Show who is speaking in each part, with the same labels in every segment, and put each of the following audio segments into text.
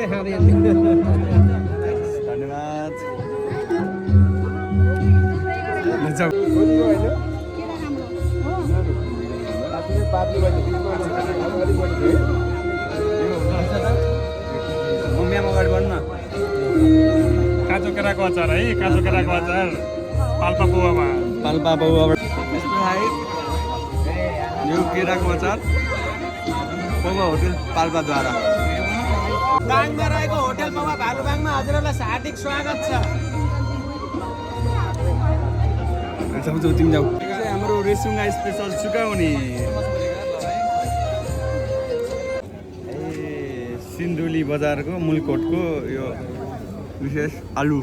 Speaker 1: धन्यवाद मम्मीमा अगाडि बढ्नु न
Speaker 2: काँचो केराको अचार है काँचो केराको अचार पाल्पा बुवाबाट
Speaker 1: यो केराको अचार पौवा होटल पाल्पाद्वारा
Speaker 3: दाङमा रहेको होटल पौवा भालुबाङमा हजुरहरूलाई हार्दिक स्वागत छ।
Speaker 1: तिमी जाऊ हाम्रो रेसुङ्गा स्पेसल चुकाउने सिन्धुली बजारको मूलकोटको यो विशेष आलु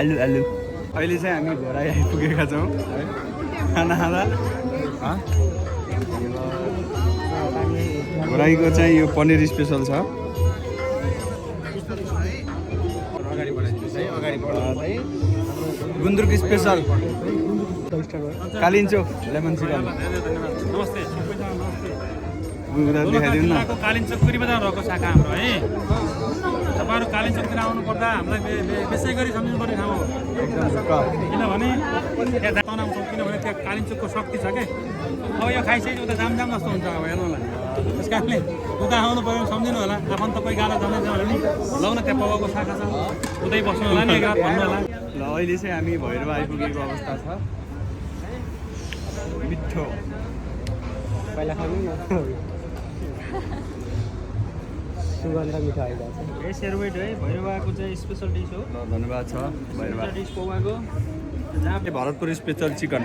Speaker 1: अहिले चाहिँ हामी घोराइ आइपुगेका छौँ खाना खाँदा घोराइको चाहिँ यो पनिर स्पेसल छ गुन्द्रुक स्पेसल कालिन्चोक लेमन चिकन देखाइदिनु न
Speaker 2: कालिन्चोक पुरी बजार रहेको शाखा हाम्रो है तपाईँहरू कालिन्चोकतिर आउनु पर्दा हामीलाई त्यसै गरी सम्झिनु पर्ने ठाउँ हो किनभने त्यहाँ तनाउँछौँ किनभने त्यहाँ कालिन्चोकको शक्ति छ क्या अब यो खाइसकेपछि उता जाम जस्तो हुन्छ अब हेर्नु होला त्यस कारणले उता आउनु पऱ्यो भने सम्झिनु होला आफन्त कोही गाला जाँदै छ भने लौ न त्यहाँ पौवाको शाखा छ उतै बस्नु होला नि एक रात भन्नु होला।
Speaker 1: ल अहिले चाहिँ हामी भैरव आइपुगेको अवस्था छ मिठो
Speaker 3: पहिला खानु न सुगन्ध मिठो आइरहेको छ।
Speaker 2: ए सेरवेट है भैरवाको चाहिँ स्पेसल डिस हो
Speaker 1: ल धन्यवाद छ भैरव
Speaker 2: डिस पौवाको
Speaker 1: भरतपुर स्पेसल चिकन